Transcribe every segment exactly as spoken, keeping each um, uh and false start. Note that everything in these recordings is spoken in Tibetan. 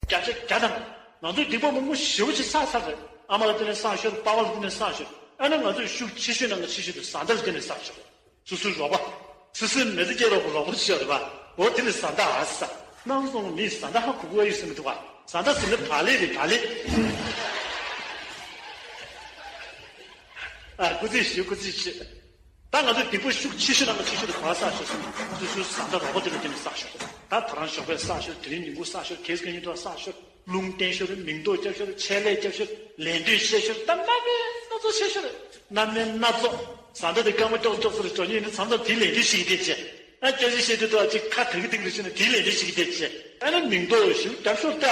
བརྒྱ་ཆ་བརྒྱ་དང་། ང་ཚོས་སྡིག་པ་མང་པོ་ཞེ་པོ་ཅིག་བསགས་ཚར་རེད། ཨ་མ་ལ་བརྟེན་ནས་བསགས་ཤོར། པ་ཕ་ལ་བརྟེན་ནས་བསགས་ཤོར། ཨ་ནི་ང་ཚོས་ཤུགས་ཆེ་ཤོས་ནང་གི་ཆེ་ཤོས་དེ་བཟའ་ཟླ་ལ་བརྟེན་ནས་བསགས་ཤོར། སོ་སོའི་རོགས་པ། སོ་སོའི་མི་ཚེ་སྐྱེལ་རོགས་ཀྱི་རོགས་པ་ཆེ་བ་རེད་པ། འོ་དེ་ལ་བཟའ་ཟླ་ཨ་ས། སྣང་སོང་མིས་བཟའ་ཟླ་ཧ་གོ་གོ་ཡོད་ཟེར་མི་འདུག་པ། བཟའ་ཟླ་ཟེར་ན་བག་ལེབ་རེད། བག་ལེབ། ཨ། སྐུ་རྩེད་ཞུ། སྐུ་རྩེད་ཞུ། ད་ང་ཚོས་སྡིག་པ་ཤུགས་ཆེ་ཤོས་ནང་གི་ཆེ་ཤོས་དེ་ག་བ་བསགས་ཤོར་སོང་། སོ་སོའི་བཟའ་ཟླ་རོགས་པ་དེ་ལ་བརྟེན་ནས་བསགས་ཤོར། ད་ད་རང་ཞོགས་པ་བསགས་ཤོར། དེ་རིང་ཉིན་གུང་བསགས་ཤོར། ཁ་སང་ཉིན་ཐོག་བསགས་ཤོར། རླུང་བསྟན་ཤོར། མིང་འདོགས་བརྒྱབ་ཤོར། ཆད་ལས་བརྒྱབ་ཤོར། ལས་དོན་བཤད་ཤོར། ད་རྣམ་པ་སྣ་ཚོགས་བཤད་ཤོར། རྣམ་པ་སྣ་ཚོགས། བཟའ་ཟླ་དེ་སྐར་མ་ཀྱོག་ཀྱོག་ཚོ་ལ་འགྲོ་ཉེན་ཡིན་ན་མཚམས་མཚམས་དེའི་ལས་དོན་བྱེད་ཀྱི་བསྡད་བྱས། ཨ། སྐད་ཆ་བཤད་དུས་ད་ཅིག་ཁ་གྲག་གི་འདུག་རེད་ཟེར་ནས་དེའི་ལས་དོན་བྱེད་ཀྱི་བསྡད་བྱས། ཨ་ནི་མིང་འདོགས་ཞིག་རྒྱབ་ཤོར་ད།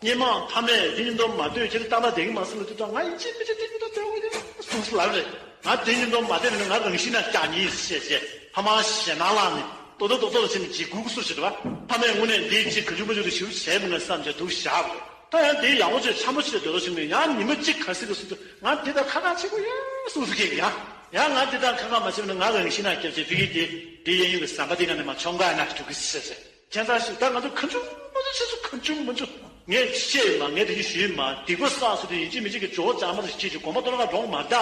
སྔོན་མ་ཕ་མས་དེ་ཉིན་ཐོག་མ་ལྟོས། ཁྱེད་ཏག་ཏག་བསྡད་ཀྱི་མ་སོང་ལབ་དུས་ད་ང་ཡིན་གཅིག་མིན་གཅིག་དེ་ཉིན་ཐོག་བསྡད་ཡོང་གི་རེད་གསུངས་སོང་ལབ་རེད། ང་དེ་ཉིན་ཐོག་མ་བསྡད་ན་ང་རང་བཞིན་ན་སྐྲག་ཉེན་ཡོད་ཟེར་བྱས། ཕ་མ་ཞེད་སྣང་ལངས་ནས་ཏོག་ཏོག་ཏོག་ཏོག་ལ་ཕྱིན་ནས་ཅིག་སྒུག་སུ་ཞིག་རེད་པ། ཕ་མས་དངོས་གནས་འདི་ཅིག་གང་བྱུང་མང་བྱུང་དུ་ཞིབ་བྱས་མི་ང་བསམ་བྱས་འདུག་བཞག་པ་རེད། ད་ཡང་དེ་ཡག་པོ་བྱས་འཆམ་པོ་བྱས་སྡོད་རོགས་བྱུང་ནས། ཡང་ཉི་མ་གཅིག་ག་ཚོད་ཀྱི་སུ་ཚོད་ང་འདི་ལྟར་ཁག་ཁག་བྱེད་དགོས་ཡོད་གསུངས་སུ་སྐད་ཀྱི་ཡང་། ཡང་ང་འདི་ལྟར་ཁག་ཁག་མ་བྱས་ན་ང་རང་བཞིན་ན་སྐྱབས་བྱས་ཕ་གི་དེ་དེ་གཡས་གཡོན་གྱི་ཟམ་པ་དེ་ནང་ནས་མར་མཆོང་ག་ན་འགྲོ་གི་ཟེར་ཟེར། ཁྱད་མཚར་ཞིག་ད་ང་ཚོ་གང་བྱུང་མང་བྱུང་བྱས་སོང་། གང་བྱུང་མང་བྱུང་། ངས་བཤད་ཡོད་མ། ངས་དེ་བཞིན་ཞུས་ཡོད་མ། སྡིག་པ་བསགས་སོང་དུས་ཡིན་གཅིག་མིན་གཅིག་གི་ཇོ་བོ་རྗེ་མ་ཞིག་བྱེད་ཅིག་དགོན་པ་གཏོར་ག་འགྲོ་མ་ད།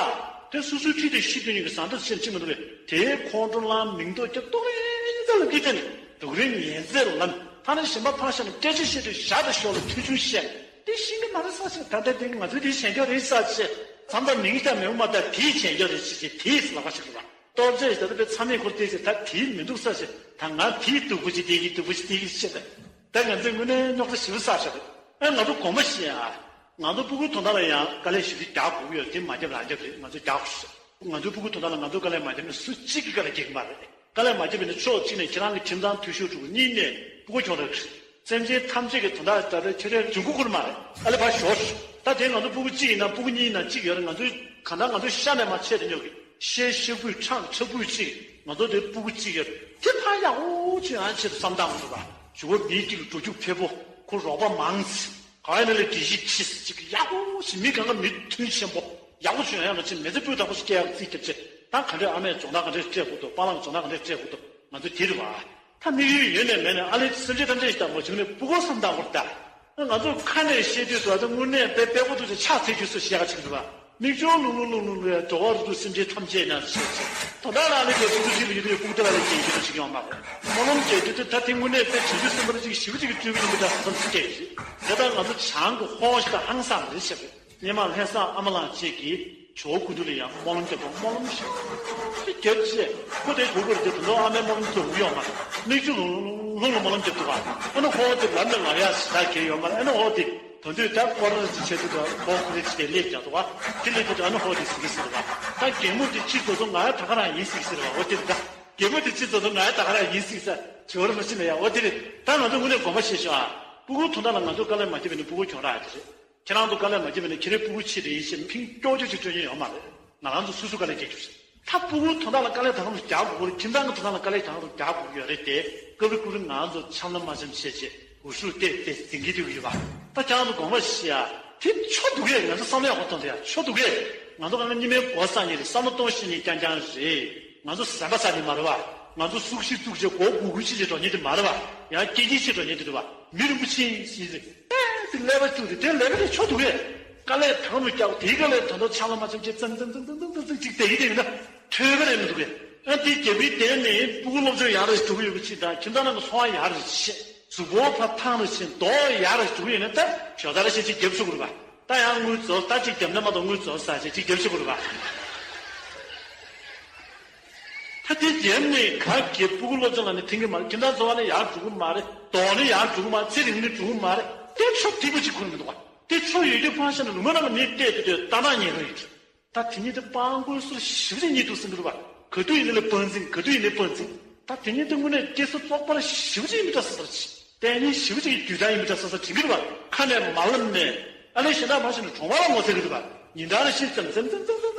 དེ་སོ་སོའི་འཁྲིས་དེ་ཤི་དུས་ཉིན་གྱི་བཟའ་ཟླ་ཚོ་ཤེས་ཀྱི་མི་འདུག་གས། དེའི་ཁོང་ཁྲོ་ལངས། མིང་འདོགས་རྒྱབ། ཏོག་རེ་ཙམ་ལ་འདི་བལྟས་ནས་སྡུག་རུས་ངན་ཚད་ལ་ལམ། ཐ་ན་གཞན་པ་ཕར་བཞག་ན་སྐད་ཆ་བཤད་དུས་ཞར་དང་ཞོར་ལ་ཐོས་ཆུང་བཤད། དེ་ཤེས་ཀྱི་མ་རེད་ས་ཆེ། ད་ལྟ་དེ་ང་ཚོའི་དེ་བྱས་རྒྱུ་རེད་ས་ཆེ། མཚམས་མཚམས་མིང་རྟགས་མེད་པ་མ་ད་དེ་བྱས་རྒྱུ་རེད་ཅེས་བྱས་དེས་ལབ་པ་ཞིག་རེད་པ། གཏོར་རྒྱག་ད་ལྟ་པའི་མཚམས་མེད་ཁོར་བལྟས་ཚེ་ད་དེའི་མི་འདུག་ས་ཆེ། ད་ང་དེའི་སྡུག་པོ་ཅིག་དེ་གི་སྡུག་པོ་ཅིག་དེ་གི་བཤད། ད་ད་ང་ཚོས་དངོས་གནས་རྙོག་དྲ་ཞེ་པོ་བསགས་ཤག་རེད། ཨ། ང་ཚོ་དགོངས་པ་བཞེས་ཨ། ང་ཚོ་སྤུ་གུ་དོན་དག་ལ་ཡང་དཀའ་ལས་ཞེ་པོ་ཅིག་རྒྱག་དགོས་ཀྱི་ཡོད། དེ་མ་རྒྱབ་རང་རྒྱབ་རེད། ང་ཚོས་རྒྱག་དགོས་ཤག་ང་ཚོའི་སྤུ་གུ་དོན་དག་ལ་ང་ཚོས་དཀའ་ལས་མ་བརྒྱབ་ན་སུ་གཅིག་གིས་དཀའ་ལས་རྒྱག་གི་མ་རེད། དཀའ་ལས་མ་བརྒྱབ་པ་ཡིན་ན་ཕྱོགས་གཅིག་ནས་ཁྱེད་རང་གི་ཁྱིམ་ཚང་འཐུས་ཤོར་འགྲོ་གི། གཉིས་ནས་སྤུ་གུ་གྱོང་རག་གི། སེམས་ཅན་ཐམས་ཅད་ཀྱི་དོན་དག་ལྟར་ཁྱོད་རའི་འབྱུང་ཁུངས་ཁུར་མ་རེད། ཨ་ལས་ཕར་ཞོག་ཤོག་ད་དེ་ང་ཚོ་སྤུ་གུ་གཅིག་ཡིན་ན་སྤུ་གུ་གཉིས་ཡིན་ན་གཅིག་ཡོད་རེད། ང་ཚོའི་གང་ལྟར་ང་ཚོའི་ཤ་ནས་མར་ཆད་དེ་ཉོ་གི། ཤའི་ཤ་ཁུ་ཕྲག་ཕྲུག་པོ་གཅིག་ང་ཚོ་དེ་སྤུ་གུ་གཅིག་ཡོད་རེད། དེ་ཕར་ཡག་པོ་བྱུང་ཡག་ཆེད་དུ་བསམ་སྟངས་འདུག་ག་བྱུང་བ་མི་གཅིག་ལ་འགྲོ་རྒྱུག་འཕེར་པོ། ཁོ་རོགས་པ་མང་ཙི། ག་ཡིན་ན་ལས་སྒྲིག་གཞི་ཆེ་ཙི་ཅིག་ཡག་པོ་ཞིག་མི་གང་ག་མི་མཐུན་ཆེན་པོ་ཡག་པོ་བྱུང་ཡག་ང་ཚོས་མི་ཚེ་སྤུས་དག་པོ་ཞིག་སྐྱེལ་ཡག་རྩིས་རྒྱབ་ཆེད། ད་ག་འདྲས་ཨ་མས་སྦྱོང་བརྡར་ག་འདྲས་སྤྲད་དགོས་འདུག་པཱ་ལགས་སྦྱོང་བརྡར་ག་འདྲས་སྤྲད་དགོས་འདུག་ང་ཚོ་དེ་རེད་བ། ད་དམིགས་ཡུལ་ཡོད་ནས་མེད་ནས་ཨ་ལས་སེམས་ཅན་ཐམས་ཅད་ཞིག་དང་མ་བྱུང་ནས་སྤུ་གུ་བསམ་སྟངས་སྐོར་ད། ང་ཚོ་ཁ་ནས་བཤད་དུས་སུ་ད་དངོས་གནས་དཔེ་དཔེ་པོ་ཐུག་ཅིག་ཕྱག་འཚལ་རྒྱུ་སུ་ཞེས་ཡག་ཅིག་འདུག་བ། མིག་ཆུ་ལྷུང་ལྷུང་ལྷུང་ལྷུང་ལྷུང་། འགྲོ་བ་རིགས་དྲུག་སེམས་ཅན་ཐམས་ཅད་ན་ཞེས་བྱ། དོན་དག་རང་ལས་ཀྱང་ཚུར་ཚུར་ཅིག་ལ་ཡོད་དུས་སྤུ་གུ་དེ་ལ་ལས་ཀྱང་ཡོད་ཅིག་ཡོང་མ་རེད། སྨོན་ལམ་བྱས་དུས་ད་དེ་དངོས་གནས་དཔེ་བྱང་ཆུབ་སེམས་དཔའ་ཅིག་ཞེ་པོ་ཅིག་གིས་སྤྲུལ་གྱི་ཡིན་པ་འདྲ་བསམ་སྐྱེས་ཀྱི། དེ་ལྟར་ང་ཚོ་བྱང་གི་ཧོང་ཞིག་དང་ཧང་སང་རེད་བཤད་པས། སྔོན་མ་ལྷ་བཟང་ཨ་མ་ལགས་བཅས་ཀྱིས་ཇོ་བོ་སྐུ་མདུན་ལ་ཡང་སྨོན་ལམ་རྒྱབ་དང་། སྨོན་ལམ་ཞིག་རྒྱབ་བྱས་ཁོ་དེ་གོ་དགོས་རེད་དེ། དོན་དག་ཨ་མའི་སྨོན་ལམ་རྒྱབ་དགོས་ཡོད་མ་རེད། མིག་ཆུ་ལྷུང་ལྷུང་ལྷུང་ལ་སྨོན་ལམ་རྒྱབ་འདུག་ག་ཨ་ནི་ཧོ་དེ་ལམ་ནས་ལངས་ཡ་ཞིག་ད་གལ་ཡོད་མ་རེད། ཨ་ནི་ཧོ་དེ་དོན་དུས་ད་སྐོར་ར་ཅིག་བྱས་དུས་ད་ཧོ་ཁོ་རེ་ཅིག་དེ་སླེབས་ཀྱང་འདུག་ག་དེ་སླེབས་དུས་ད་ཨ་ནི་ཧོ་དེ་ཟིག་གི་ཟེར་བ། ད་རྒན་མོ་དེ་ཅིག་བཟོ་བཟོ་ང་ད་ག་རང་ཡིན་ཟིག་ཟེར་བ། འོ་དེ་ད་རྒན་མོ་དེ་ཅིག་བཟོ་བཟོ་ང་ད་ག་རང་ཡིན་ཟིག་ཟེར་བྱོས་ར་མ་ཕྱིན་ན་ཡ། འོ་དེ་རེད། ད་ང་ཚོ་དངོས་གནས་དགོངས་པ་བཞེས་ཤོག་ཨ། སྤུ་གུ་དོན་དག་ལ་ང་ཚོ་དཀའ་ལས་མ་བརྒྱབ་པ་ཡིན་ན་སྤུ་གུ་གྱོང་རག་ཡ་དེ་རེད། ཁྱེད་རང་ཚོ་དཀའ་ལས་མ་བརྒྱབ་པ་ཡིན་ན་ཁྱེད་རའི་སྤུ་གུ་ཕྱི་དེ་ཡིན་ཞེས་ཕིང་ཀྱོག་ཀྱོག་ཅིག་སྤྲོད་མཁན་ཡོད་མ་རེད། ང་རང་ཚོ་སོ་སོ་དཀའ་ལས་རྒྱག་རྒྱུ་རེད། ད་སྤུ་གུ་དོན་དག་ལ་དཀའ་ལས་ད་ག་རང་རྒྱག་དགོས་རེད། ཁྱིམ་ཚང་གི་དོན་དག་ལ་དཀའ་ལས་ད་ག་རང་རྒྱག་དགོས་ཡོད་རེད་དེ། སྐབས་རེ་སྐབས་རེ་ང་ཚོ་འཆམ་ལམ་མ་འཆམ་བྱས་བྱས་འུ་ཤུགས་བཏེགས་བཏེགས་འཛིང་གི་འདུག་ཡོད་པ། ད་ཁྱེད་རང་ཚོ་དགོངས་པ་བཞེས་ཡ། དེ་ཆོ་འདུག་གས། ང་ཚོ་བསམ་བློ་ཡག་པོ་གཏོང་དེ་ཡ་ཆོ་འདུག་གས། ང་ཚོ་གང་ག་གཉིས་མའི་མགོ་བསགས་མཁན་རེད། བསམ་བློ་གཏོང་ཤེས་མཁན་རྐྱང་རྐྱང་རེད། ང་ཚོ་ཟམ་པ་ཟ་ནི་མ་རེད་བ། ང་ཚོ་སུག་ཤི་སྡུག་ཅེས་མགོ་སྒུར་སྒུར་བྱེད་བྱེད་འགྲོ་མཁན་དེ་མ་རེད་བ། ཡང་སྐད་ཆ་བཤད་འགྲོ་མཁན་དེ་རེད་བ། མི་རིན་པོ་ཆེ་ཞིག་རེད། ཨེ་དེ་ཀླད་པ་སྐྱུག་རེད། དེ་ཀླད་པ་དེ་ཆོ་འདུག་གས། དཀའ་ལས་ད་མོ་རྒྱག་དེའི་དཀའ་ལས་ད་དུང་ཆང་ལ་མ་ཆམ་ཅེས་ཙང་ཙང་ཙང་ཙང་ཙང་ཅིག་བསྡད་ཀྱི་བསྡད་ཀྱི་ན་ཐོས་པ་རེད་མི་འདུག་གས། ཨ་དེ་རྒྱབ་པའི་དེ་ནས་སྤུ་གུ་སློབ་སྦྱོང་ཡག་རེ་ཞིག་འགྲོ་གི་ཡོད་པ་ཅིག་དང་། ཁྱིམ་ཚང་ནང་གི་འཚོ་བ་ཡག་རེ་ཞིག་བྱེད། གཟུགས་པོ་ཕར་ཐང་རེ་བྱེད། མདོག་ཡག་རེ་ཞིག་འགྲོ་གི་ཡོད་ན་ད་ཞོ་ད་ར་ཞིག་ཅིག་རྒྱབ་ཆོག་གི་རེད་པ། ད་ཡང་དངུལ་རྫོགས། ད་ཅིག་རྒྱབ་ན་མ་གཏོགས་དངུལ་རྫོགས་ས་ཅིག་ཅིག་རྒྱབ་ཆོག་གི་རེད་པ། ད་དེ་རྒྱབ་ནས་ག་གེ་སྤུ་གུ་སློབ་སྦྱོང་ལ་ནི་ཕན་གི་མ་རེད། ཁྱིམ་ཚང་འཚོ་བ་ནི་ཡར་འགྲོ་གི་མ་རེད། མདོག་ནི་ཡར་འགྲོ་གི་མ་རེད། ཚེ་རིང་ནི་འགྲོ་གི་མ་རེད། དེ་ཆོ་འགྲིག་པོ་ཅིག་ཁུར་མི་འདུག་ག་དེ་ཆོ་ཡོད་རྒྱུ་ཕངས་ཤ་ནི་ལུང་མ་ནང་ལ་མི་བལྟས་དུས་དེ་ལྟ་ན་ཉེ་རུ་ཡིན། ད་དེ་ཉིད་དུ་སྤང་དགོས་སུ་ཞིབ་ཅིག་ཉིད་དུ་སེམས་ཀྱི་རུ་བ། ག་དུས་ཡིན་ནའི་ལ་སྤང་འཛིན། ག་དུས་ཡིན་ནའི་སྤང་འཛིན། ད་དེ་ཉིད་དུ་དངོས་གནས་སྐྱེ་ས་བཙོག་པར་ཞིབ་ཅིག་མི་འདྲ་ས་སར་ཅི། ལྟས་ངན་ཞིབ་ཅིག་རྒྱུ་ད་ཡིན་མི་འདྲ་ས་སར་དྲན་གྱི་རུ་བ། ཁ་ནས་མ་ལབ་ནས། ཨ་ལས་གཞན་དག་མ་ཤེས་ན་གྲོང་པ་ལ་ངོ་ཚ་གི་རུ་བ། ཉིན་ལྟར་ཤིན་ཙམ་ཙམ་ཙམ་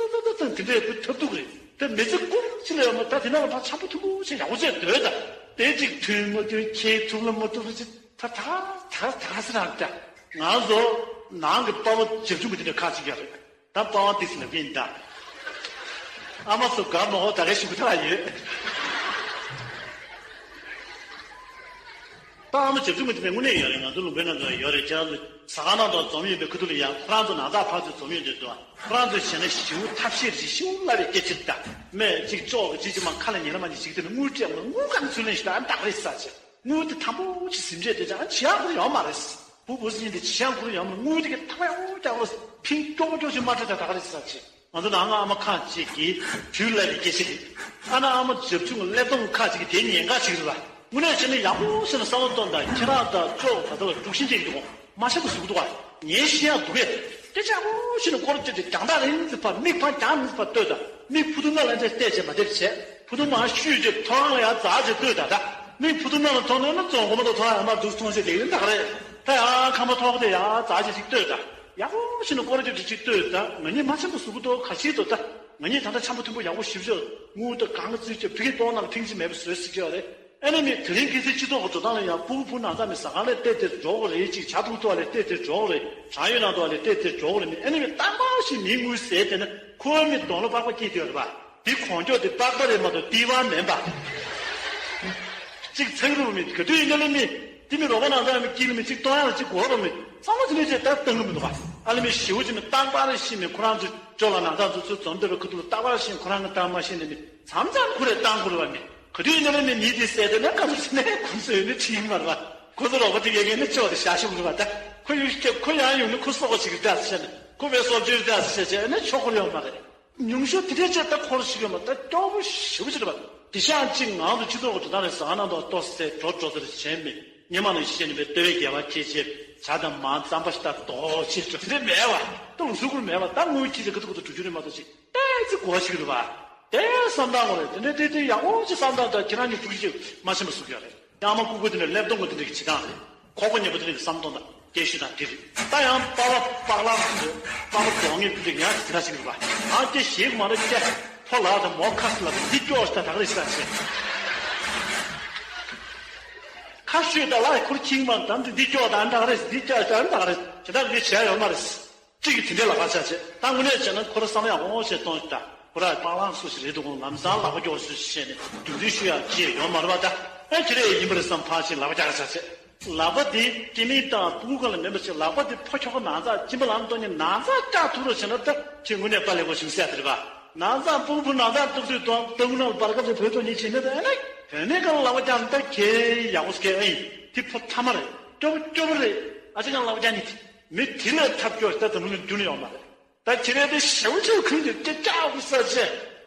ཙམ་དེ་འདྲའི་བུ་ཐབས་སྡུག་རེད། དེ་མི་ཚེ་ཀུན་ཕྱི་ལ་ཡོང་མ་ད་དེ་ན་ལ་ཕར་འཆམ་པོ་ཐུང་ཐུང་ཅིག་ཡག་པོ་བྱས་སྡོད་ད། དེ་ཅིག་མཐུན་མ་མཐུན། ཁྱེད་ཐུབ་ལ་མ་ཐུབ་ལ་ཅིག་ད་ད་ད་ད་ཟེར་རང་ད། ང་ཚོ་ནང་གི་དཔའ་བོ་བྱབ་ཆུང་གི་དེ་འདྲ་ཁག་ཅིག་ཡོད་རེད། ད་པ་ཝང་ཏིས་ལབ་ཀྱི་ཡིན་ད། ཨ་མ་ཚོ་དགའ་མ་ཧོ་ད་གའི་ཞུ་གི་ཐག་ཡོད། ད་ཨ་མ་བྱབ་ཆུང་གི་དེ་མིན་དངོས་གནས་ཡོད་རེད། ང་ཚོ་ལུང་པའི་ནང་དུ་ཡོད་རེད། ཁྱེད་རང་ཚོ་ཟ་ཁང་ནང་དུ་འཛོམས་ཡོད་པའི་ཁུ་ཐུག་ལ་ཡ་ཁོ་རང་ཚོ་ནང་ཚགས་ཕར་ཚུར་འཛོམས་ཡོད་འདུག་དུ་ཁོ་རང་ཚོས་བྱས་ན་ཞེ་པོ་ཐབས་ཤེས་རེད། ཞེ་པོ་སླ་བའི་སྐད་ཆ་རེད། ད་སྨད་ཅིག་ཅོག་གི་ཅི་ཅི་མ་ཁ་ལ་ཉན་ལ་མ་ཉན་ཞིག་དེ་ནི་དངུལ་སྤྲད་མ་དངུལ་གང་ཚུལ་ལེན་ཞིག་ད་ཨ་ནི་ད་ག་རེད་ཟེར་བྱས། དངུལ་དེ་དང་པོ་ཅིག་ཟིན་བྱས་དེ་ཅང་ཨ་ནི་བྱེད་ཡག་ཁུར་ཡོང་མ་རེད། བུ་བུ་སྲིད་དེ་བྱེད་ཡག་ཁུར་ཡོང་མ་རེད། དངུལ་དེ་གི་ཐག་པ་ཡག་པོ་རྒྱག་པ་ཕིང་ཀྱོག་པོ་ཀྱོག་ཅིག་མ་སྤྲད་ད་ད་ག་རེད་ཟེར་བྱས། ང་ཚོ་ནང་ང་ཨ་མ་ཁག་ཅིག་གིས་དུས་ལ་ཡི་སྐད་ཆ་རེད། ཨ་ན་ཨ་མ་བྱབ་ཆུང་གི་ཀླད་སྟོང་ཁག་ཅིག་གིས་དེ་ཉེན་ཁ་ཅིག་རེད་པ། དངོས་གནས་བྱས་ན་ཡག་པོ་བྱས་ནས་བསམ་བློ་གཏོང་དང་། ཁྱེད་རང་དང་ཅོག་ད་ལྟ་བ་དཀྲུག་ཤིང་ཅིག་འདུག་མ་ཤེས་པ་ཟུག་འདུག་ག་ཉན་ཤེས་ཡག་འདུག་གས། སྐད་ཆ་ཡག་པོ་བྱས་ནས་སྐོར་བཅད་དེ་རྒྱང་ཐག་རིང་ཙམ་ཕར་མིག་ཕར་རྒྱང་རིང་ཙམ་ཕར་ལྟོས་དང་། མིག་ཕུ་ཐུང་ནང་ལ་འདྲ་བལྟས་བྱས་མ་བལྟས་བྱས། ཕུ་ཐུང་མར་བཤུས་བྱས་ཐོ་རངས་ལ་ཡར་འཛེགས་བྱས་ལྟོས་དང་། ད་མིག་ཕུ་ཐུང་ནང་ལ་མཐོང་ན་ན་བཙོན་གོ་མ་གཏོགས་ཐོ་རངས་ཡར་མར་འདུག་མཐོང་ཤེས་དེ་ཡིན་ད་ག་རེད། ད་ཡང་ཁ་མ་ཐོག་དེ་ཡར་འཛེགས་བྱས་ཅིག་ལྟོས་དང་། ཡག་པོ་བྱས་ནས་སྐོར་ར་རྒྱབ་བྱས་ཅིག་ལྟོས་དང་། ང་གཉིས་མ་ཆེན་པོ་གཟུགས་པོ་ཏོ་ག་ཤེད་དོ། ད་ང་གཉིས་ད་ལྟ་འཆམ་པོ་མཐུན་པོ་ཡག་པོ་ཞེ་པོ་ཅིག་དངུལ་དང་གང་ག་རྩིས་བྱས་ཕ་གི་གཏོང་ནང་ལ་ཐེངས་གཅིག་མེད་པ་བཟོས་ཟེར་གྱི་ཡོད་རེད། ཨ་ནི་མི་དེ་རིང་ཁ་སང་སྤྱི་ཚོགས་ཀྱི་འགྲོ་སྟངས་ལ་ཡང་ཕྲུ་གུ་བུ་ནང་ཚ་མི་ཟ་ཁང་ལ་བལྟས་བལྟས་འགྲོ་དགོས་རེད། ཅིག་ཇ་འཐུང་ཐུབ་པ་ལ་བལྟས་བལྟས་འགྲོ་དགོས་རེད། བྲང་ཡོད་ནང་དུ་བ་ལ་བལྟས་བལྟས་འགྲོ་དགོས་རེད། མི་ཨ་ནི་མི་རྟག་པར་ཞིག་མིའི་དངུལ་ཟས་བསྡད་ན་ཁོའི་མི་གདོང་ལ་པགས་པ་སྐྱེས་བསྡད་ཡོད་རེད་པ། དེ་གོང་ཀྱོག་དེ་པགས་པ་རེད་མ་གཏོགས་ལྟེ་བ་མིན་པ། གཅིག་ཚང་རུ་མི་ག་དུས་ཡིན་ན་ལ་མི་དེ་མི་རོགས་པ་ནང་ཚ་མི་དཀྱིལ་ལ་མི་གཅིག་གཏོང་ཡག་ལ་གཅིག་གོ་རོགས་མི་ཚང་མ་དེ་ནས་བྱས་ད་གཏང་གི་མི་འདུག་ག་ཨ་ལ་མི་ཞེ་པོ་ཅིག་མི་རྟག་པར་ཞིག་མི་ཁོ་རང་ཚོ་ཅོག་ལ་ནང་ཚ་ཚོ་ཚོ་འཛོམས་བསྡད་པའི་ཁུ་ཐུག་ལ་རྟག་པར་ཞིག་ཁོ་རང་གི་གཏང་མ་ཤེས་ནས་མི། མཚམས་མཚམས་ཁོ་རེ་བཏང་དགོས་རེད་བ། མི་ག་དུས་ཡིན་ན་ལ་མི་མི་དེ་བསད་དེ་ན་ག་ཚོད་ནས་ཁོང་ཚོས་ནི་ཁྲིད་མ་རེད་བ། ཁོ་ཚོ་རོགས་པ་དེ་ཡ་གན་ནི་ཅོག་དེ་བཞག་ཤོག་རེད་བ། ད་ཁོ་ཡུལ་སྐྱབས་ཁོ་ཡང་ཡོང་ནི་ཁོ་སོག་པོ་ཞིག་རེད་ཟེར་ནས་ཁོ་བས་སོག་ཅོག་རེད་ཟེར་བྱས་ནས་ཆོག་གོ་ཡོང་མ་རེད། ཉུང་ཤོས་དེ་འདྲས་བྱས་ད་ཁོ་ར་ཞིག་ཡོད་མ་ད་སྐྱོ་པོ་ཞེ་པོ་ཅིག་རེད་བ། དེ་ཤང་གཅིག་ངང་དུ་སྤྱི་ཚོགས་ཀྱི་དོ་དམ་རེད་ཟ་ཁང་ནང་དུ་ལྟོ་ཟས་འགྲོ་འགྲོ་ཟེར་བྱས་མི་སྙེ་མ་ནང་བཤད་ནས་པའི་ལྟོ་བའི་དགེ་བ་སྐྱེ་བྱས་ཇ་དང་མར་རྩམ་པ་ཞིག་ད་རྡོག་ཆེ་འགྲོ་དེ་འདྲས་མེད་བ། ད་ལུགས་སྲོལ་ཁུར་མེད་བ། ད་དངུལ་ཁྱི་ཅིག་གི་ཐུག་གི་ཐུག་འགྲོ་རྒྱུ་རེད་མ་གཏོགས་ཅིག་ཏོག་ཙམ་གོ་བ་ཞིག་རེད་བ། དེ་བསམ་སྟངས་ངོ་རེད། དེ་འདྲའི་ཏོག་ཙམ་ཡག་པོ་ཅིག་བསམ་སྟངས་དང་ཁྱེད་རང་གཉིས་ཐུགས་རྗེ་ཆེ། མ་ཤེས་པ་བཟོ་གི་ཡོད་རེད། ཨ་མ་ལྐུགས་པ་དེ་འདྲ་ཀླད་སྟོང་པ་དེ་འདྲ་གི་བྱེད་སྟངས་རེད། ཁོག་པ་ཉེས་པ་དེ་འདྲ་གི་བསམ་སྟངས་དང་སྐད་ཤུགས་དང་དེ་རེད། ད་ཡང་པགས་པ་པགས་ལག་དེ་འདྲ་པགས་པ་རྡོག་ངེས་དེ་འདྲ་ཡང་དེ་འདྲ་ཞིག་རེད་པ། ཨ་ཀྱེ་ཞེད་དགོས་མ་རེད། ཀྱེ་ཕོ་ལགས་དང་མོ་ཁ་སི་ལ་འདི་སྐྱོ་ཞིག་ད་ག་རེ་ཞིག་ད་ཞེས། ཁ་ཤོད་ད་ལ་ཁུར་ཁྱིང་མ་དམ་དེ་འདི་སྐྱོ་དང་ད་ག་རེ་འདི་སྐྱོ་ཞིག་ད་ག་རེ་དེ་དག་འདི་བྱས་ཡོད་མ་རེད། གཅིག་གིས་དེ་འདྲའི་ལག་པ་བྱ་བྱེད། ད་དངོས་གནས་བྱས་ན་ཁོ་ར་བསམ་ཡག་འོང་ཞེས་གཏོང་ཞིག་ད་ཁོ་ར་སྤང་བླང་སུ་ཞིག་རེད་འདུག་ལམ་སང་ལག་པ་སྐྱོར་སུ་ཞིག་བྱས་ནས་རྒྱུག་རྒྱུག་ཞུ་ཡག་ཅི་ཡང་ཡོད་མ་རེད་པ། ད་ཨེ་ཁྱེད་རེ་ཡིན་པ་རེད་བསམ་ཕར་ཕྱིན་ལག་པ་རྒྱག་ག་བྱ་བྱེད། ལག་པ་དེ་སྐྱེ་དམན་དང་སྤུ་གུ་གང་ལ་མེད་པ་ཞིག་ལག་པ་དེ་ཕོ་ཁྱོ་ག་ནང་ཚགས་གཅིན་པ་ལམ་གཏོང་ནས་ནང་ཚགས་བཀྲག་ཐུག་རོགས་བྱས་ན་ད་ཁྱེད་དངོས་གནས་དཔའ་ལས་ཁོ་ཞིམ་ཟས་དེ་རེད་པ། ནང་ཚགས་སྤུ་གུ་ཕུ་ནང་ཚགས་གཏུག་དུས་དང་སྟོན་ཁུ་ནང་ལ་བར་སྐབས་སུ་བོད་ཐོག་ཉིད་བྱེད་ན་ད་ཨེ་ན་བོད་མེད་གང་ལ་ལག་པ་བརྒྱབ་ན་ད་ཁྱེད་ཡག་པོ་སྐད་ཨེ་ཡིན། དེ་ཕོ་ཐ་མ་རེད། སྐྱོ་པོ་སྐྱོ་པོ་རེད། ཨ་ཅག་ཀྱང་ལག་པ་བརྒྱབ་ནི་དེ། མི་དེ་ལས་ཐབས་སྐྱོ་ཞིག་ད་དུང་ལ་རྒྱུ་ནི་ཡོད་མ་རེད། ད་ཁྱེད་རང་དེ་ཞེ་པོ་ཅིག་ཁུན་གྱི་སྐད་ཀྱག་གི་ས་ཆེ།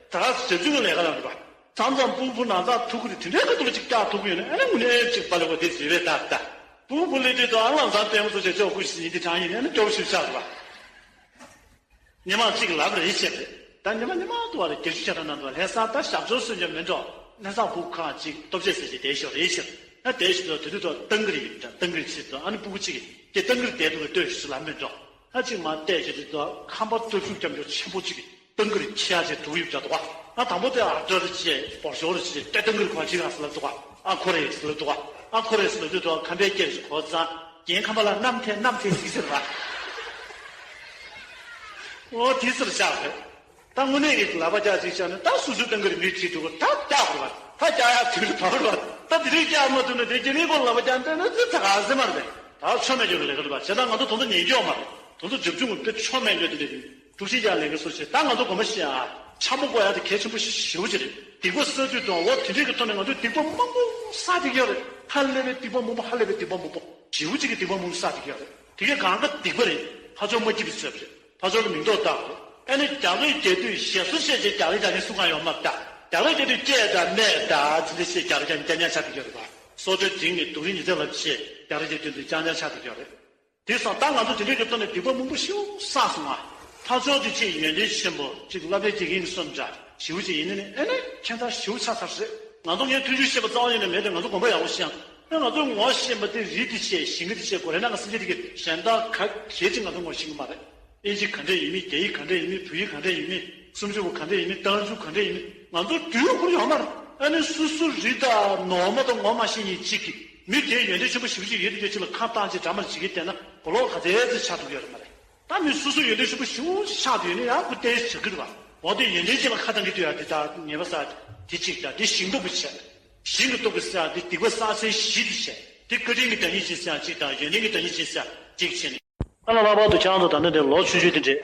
ད་ཞབས་ཞུ་གི་ལས་ཀ་ལ་འགྲོ་བ། མཚམས་མཚམས་སྤུ་གུ་ནང་ཚགས་ཐུག་གི་རེད། དེ་འདྲའི་ཁ་ཐུག་ལ་ཅིག་ཀྱག་ཐུག་གི་ཡོད་ན་ཨ་ནི་དངོས་གནས་ཅིག་པ་ལེ་བ་དེ་བཟོས་པས་ད་ད། སྤུ་གུ་ལས་དུས་དང་ཨ་ལང་ཚང་ལྟད་མོ་ཚོ་བྱེད་ཆོག་ཁུ་ཞིག་ཡིན་དེ་གྲང་ཡིན་ཨ་ནི་སྐྱོ་པོ་ཞིག་ཆགས་འགྲོ་བ། ཉི་མ་གཅིག་ལབ་རེ་བྱས་རེད། ད་ཉི་མ་ཉི་མ་དུ་བ་རེ་བརྒྱད་ཅུ་ཆ་ཐམ་ནང་དུ་བ་ལྷ་ས་ད་ཞབས་ཞུ་སུ་ཉོ་མི་འགྲོ། ལྷ་ས་སྤུ་གུ་ཁག་ཅིག་ལྟོ་ཆས་ཟེར་གྱི་དེ་ཞོར་རེ་བྱས། ད་དེ་ཞིག་ཏུ་དེ་དུས་ཐོག་ཏང་གི་རེ་ཡིན་ད་ཏང་གི་རེ་ཆེད་དུ་ཨ་ནི་སྤུ་གུ་གཅིག་གིས་ཏང་གི་རེ་དེ་དུ་ལྟོས་ཞིག་ལབ་མི་འགྲོ། ཨ་གཅིག་མ་བལྟས་བྱས་དུས་ཐོག་ཁམས་པ་སྟོབས་ཤུགས་སྐྱབས་མགོན་ཆེན་པོ་གཅིག་གིས་ཏང་གི་རེ་ཁྱི་ཡ་ཆེ་དུ་ཡུབ་བྱ་དུ་བ། ཨ་དང་པོ་དེ་ཨ་ཏྲ་རེ་ཆེ་སྤོར་ཞོར་རེ་ཆེ་ཏེ་ཏང་གི་རེ་ཁོ་ཆེ་ག་སི་ལབ་དུ་བ། ཨ་ཁོ་རེ་སི་ལབ་དུ་བ། ཨ་ཁོ་རེ་སི་ལབ་དུས་ཐོག་ཁམས་པའི་སྐད་ཞིག་གོ་ཙང་རྒན་ཁམས་པ་ལ་གནམ་ཐེ་གནམ་ཐེ་ཟིག་ཟེར་བ། འོ་དེ་ཟེར་བཞག་རེད། ད་དངོས་གནས་ཀྱི་ལག་པ་རྒྱག་ཅིག་བྱས་ན་ད་སོ་སོའི་ཏང་གི་རེ་མིའི་ཁྲིད་འགྲོ་གི་ད་རྒྱག་དགོས་པ། ད་རྒྱག་ཡག་དུས་ལ་བབ་རེད་པ། ད་དེ་རིང་རྒྱག་མ་ཐུབ་ན་དེ་རྒྱ་མིའི་སྐོར་ལག་པ་རྒྱག་འདོད་ན་ཙི་ཙི་ག་ཟེར་མ་རེད། ད་ཆོ་མེད་རྒྱུ་གི་ལས་ཀ་རེད་པ། བྱས་ཙང་ང་ཚོ་དོན་དུ་ཉན་རྒྱུ་ཡོད་མ་རེད། དོན་དུ་རྒྱབ་ཆུང་གི་དཔེ་ཆོ་མེད་རྒྱུ་དེ་རེད། དཀྲུག་ཤིང་རྒྱག་ལས་ཀ་སོ་བྱེད་ད་ང་ཚོ་དགོན་པ་ཤི་ཨ། འཆམ་པོ་དགོས་ཡག་དེ་གལ་ཆེན་པོ་ཞེ་པོ་ཅིག་རེད། སྡིག་པ་བསགས་དུས་དང་འོ་དེ་འདྲས་ཀྱི་ཐོག་ནས་ང་ཚོས་སྡིག་པ་མང་པོ་བསགས་བསྡད་ཀྱི་ཡོད་རེད། ཧ་ལས་པའི་སྡིག་པ་མང་པོ་ཧ་ལས་པའི་སྡིག་པ་མང་པོ་ཞེ་པོ་ཅིག་གི་སྡིག་པ་མང་པོ་བསགས་བསྡད་ཀྱི་ཡོད་རེད། དེ་གས་གང་ག་སྡིག་པ་རེད། ཕར་ཕྱོགས་མ་སྐྱིད་པའི་ཚོད་རེད། ཕར་ཕྱོགས་ལ་མིང་འདོགས་བཏགས་རེད། ཨ་ནི་རྒྱ་གར་རྒྱལ་དུས་ཞེ་སོ་བཤད་ཅེས་རྒྱ་གར་རྒྱ་ནི་སུ་གང་ཡོད་མ་རེད། རྒྱ་གར་རྒྱལ་དུས་སྐྱེས་དང་སྨད་དང་ཚི་ལི་ཤེས་རྒྱ་གར་རྒྱ་ནི་རྐྱང་རྐྱང་ཆགས་བསྡད་ཀྱི་ཡོད་རེད་པ། སོ་ཏྲའི་འབྲིང་ནས་སྡུག་རིང་ཉི་ཚེ་ལབ་ཆེ་རྒྱ་གར་རྒྱལ་དུས་རྐྱང་རྐྱང་ཆགས་བསྡད་ཀྱི་ཡོད་རེད། དེ་སོང་ད་ང་ཚོ་དེ་འདྲའི་གི་ཐོག་ནས་སྡིག་པ་མང་པོ་ཞེ་པོ་བསགས་སོང་ང་། ཕར་ཕྱོགས་དེ་གཅིག་ཡོན་ཏན་ཆེན་པོ་གཅིག་སློབ་དཔོན་དགེ་རྒན་གསུམ་འདྲ་ཞེ་པོ་ཅིག་ཡིན་ནི་ནི་ཨེ་ནི་ཁྱད་མཚར་ཞེ་པོ་ཆགས་ཚར་རེད། ང་ཚོ་ངའི་མཐུན་འགྱུར་ཤེས་པ་རྩ་བ་ཉིད་ནས་མེད་དེ་ང་ཚོ་དགོན་པ་ཡག་པོ་ཤེས་ཡང་ཨེ་ང་ཚོའི་ངོ་ཤེས་པ་དེ་རི་དེ་ཆེ་ཞིང་གི་དེ་ཆེ་གོ་རེ་ན་ང་སེམས་ཅན་དེ་གི་གཞན་དག་ག་གེ་ཅིག་ང་ཚོ་ངོ་ཤེས་གི་མ་རེད། ཨིན་ཇི་ག་འདྲ་ཡིན་མིན། རྒྱ་ཡིག་ག་འདྲ་ཡིན་མིན། བོད་ཡིག་ག་འདྲ་ཡིན་མིན། སུམ་ཅུ་པ་ག་འདྲ་ཡིན་མིན། རྟགས་འཇུག་ག་འདྲ་ཡིན་མིན། ང་ཚོ་དུས་ཁུར་ཡོད་མ་རེད། ཨ་ནི་སུ་སུ་རི་དང་ནོར་མ་དང་ངོ་མ་ཤེས་མཁན་གཅིག་གིས་མི་དེ་ཡོན་ཏན་ཆེན་པོ་ཞེ་པོ་ཅིག་ཡོད་དེ་སྐད་ཅིག་ལ་ཁ་བཏང་བྱས་འདྲ་མ་བྱེད་ཀྱི་བསྡད་ན་གོ་ལོག་ག་ཚད་ཅིག་ཆགས་ཐུབ་ཀྱི་ཡོད་རེད་མ་རེད། ད་མི་སུ་སུ་ཡོན་ཏན་ཆེན་པོ་ཞེ་པོ་ཆགས་བསྡད་ཡོད་ན་ཡང་ཁོ་ཏོག་ཙམ་བྱེད་ཀྱི་རེད་པ། འོ་དེ་ཡོན་ཏན་ཅན་ལ་ཁ་བཏང་གི་དུས་ཡ་དེ་ད་ཉེས་པ་བསགས་དེ་གཅིག་དང་དེ་ཞིང་སྟོབས་ཀྱི་བྱས། ཞིང་གི་སྟོབས་ཀྱི་བསགས་དེ་སྡིག་པ་བསགས་ཚད་བཞི་དེ་བྱས། འདི་བཀའ་དྲིན་གྱི་བདག་ཉིད་ཅིག་ཟེར་ཡང་གཅིག་དང་། ཡོན་ཏན་གྱི་བདག་ཉིད་ཅིག་ཟེར་ཡང་གཅིག་བྱས་ནས། ཨ་ལ། ལྷག་པར་དུ་ཁྱེད་རང་ཚོ་ད་ལྟ་འདིར་ལོ་ཆུང་ཆུང་དེ་འདྲས།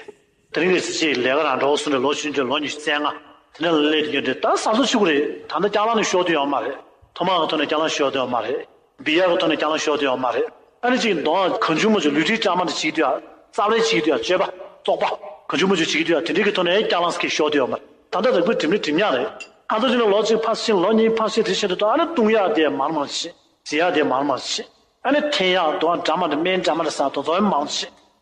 དེ་རིང་གི་ཟེར་ཅིག་ལས་ཀ་རང་འདྲ་བོ་སོང་འདྲ། ལོ་ཆུང་ཆུང་ལོ་ཉི་ཤུ་རྩ་ལྔ་དེ་འདྲ་ལ་སླེབས་དུས་ཀྱང་འདྲ། ད་གཟབ་གཟབ་བྱེད་དགོས་རེད། ད་ལྟ་སྐྱག་ལངས་ནས་ཤོར་དུས་ཡོད་མ་རེད། ཐོག་མ་གི་ཐོག་ནས་སྐྱག་ལངས་ཤོར་དུས་ཡོད་མ་རེད། འབུད་ཡག་གི་ཐོག་ནས་སྐྱག་ལངས་ཤོར་དུས་ཡོད་མ་རེད། ཨ་ནི་ཅིག་འདོང་། གང་བྱུང་མང་བྱུང་ལུས་ཁྲིད་བཅའ་མར་འདྲ་བྱེད་དུས་ཡང་། རྩབ་ལེན་བྱེད་དུས་ཡང་། སྤྱོད་པ་བཙོག་པ་གང་བྱུང་མང་བྱུང་བྱེད་དུས་ཡང་། དེ་འདྲའི་གི་ཐོག་ནས་སྐྱག་ལངས་སྐྱེས་ཤོར་དུས་ཡོད་མ་རེད། ད་ལྟ་རིག་པའི་སྒྲིམ་ལས་སྒྲིམ་ཡག་རེད། ང་ཚོ་ཅིག་ནས་ལོ་གཅིག་ཕར་ཕྱིན། ལོ་གཉིས་ཕར་ཕྱིན། དེ་བཞིན་དུ་ད་ཨ་ནི་བཏུང་ཡག་དེ་མར་མར་བྱེད། འཛིན་ཡག་དེ་མར་མར་བྱེད། ཨ་ནི་འཐེན་ཡག་དུ་བ་འདྲ་མ་འདྲ། སྨན་འདྲ་མ་འདྲ་ཟ། དེ་ཚོ་མང་བྱེད།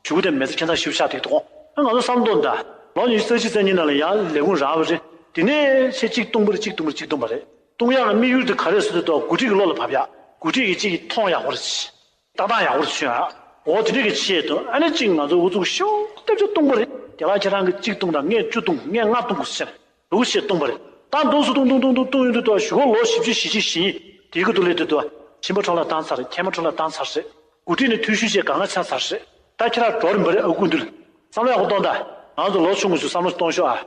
གཞུག་གུ་དེ་མི་ཚེ་ཁྱད་མཚར་ཞེ་པོ་ཆགས་བསྡད་འདུག་ཨ། ང་ཚོ་བསམ་བློ་གཏོང་དང་། ལོ་ཉི་ཤུ་རྩ་གཅིག་རྩ་གཉིས་ནང་ལ་ཡང་ལས་ཁུངས་རག་པ་རེད། དེ་ནས་ཆེ་གཅིག་བཏུང་པ་རེད། གཅིག་བཏུང་པ་རེད། གཅིག་བཏུང་པ་རེད། བཏུང་ཡག་གི་དམིགས་ཡུལ་དེ་ག་རེ་ཟེར་དུས་ད། འགོ་ཁྲིད་ཀྱི་བློ་ལ་བབས་ཡག་འགོ་ཁྲིད་ཀྱིས་ཅིག་མཐོང་ཡག་པོ་རེད། ལྟ་སྟངས་ཡག་པོ་བྱུང་ཡག་འོ་དེ་འདྲ་གི་ཆེད་དུ། ཨ་ནི་གཅིག་ང་ཚོ་ཨུ་ཚུགས་ཤོག་ལྟེབ་ཆ་བཏུང་པ་རེད། དེ་ལ་ཁྱེད་རང་གིས་གཅིག་བཏུང་དང་། ངས་བཅུ་བཏུང་། ངས་ལྔ་བཏུང་དགོས་ཟེར། འདུག་བྱས་བཏུང་པ་རེད། ད་འདུག་སེ་བཏུང་བཏུང་བཏུང་བཏུང་བཏུང་ཡོང་དུས་ད། གཞུག་གུ་ལོ་བཞི་བཅུ་ཞེ་གཅིག་ཞེ་གཉིས་དེའི་ཁུལ་དུ་སླེབས་དུས་ད། ཁྱིམ་པ་འཕྲོ་བརླག་བཏང་ཚར་རེད། ཁྱིམ་པ་འཕྲོ་བརླག་བཏང་ཚར་རེད། འགོ་ཁྲིད་ནས་འཐུས་ཤོར་བྱས་གང་ག་ཆགས་ཚར་རེད། ད་ཁྱེད་རང་འགྲོ་རན་པ་རེད། ཨ་ཁུ་འདུལ། བསམ་བློ་ཡག་པོ་གཏོང་དང་། ང་ཚོ་ལོ་ཆུང་ངུ་ཚོས་བསམ་བློ་གཏོང་ཤོག་ཨ།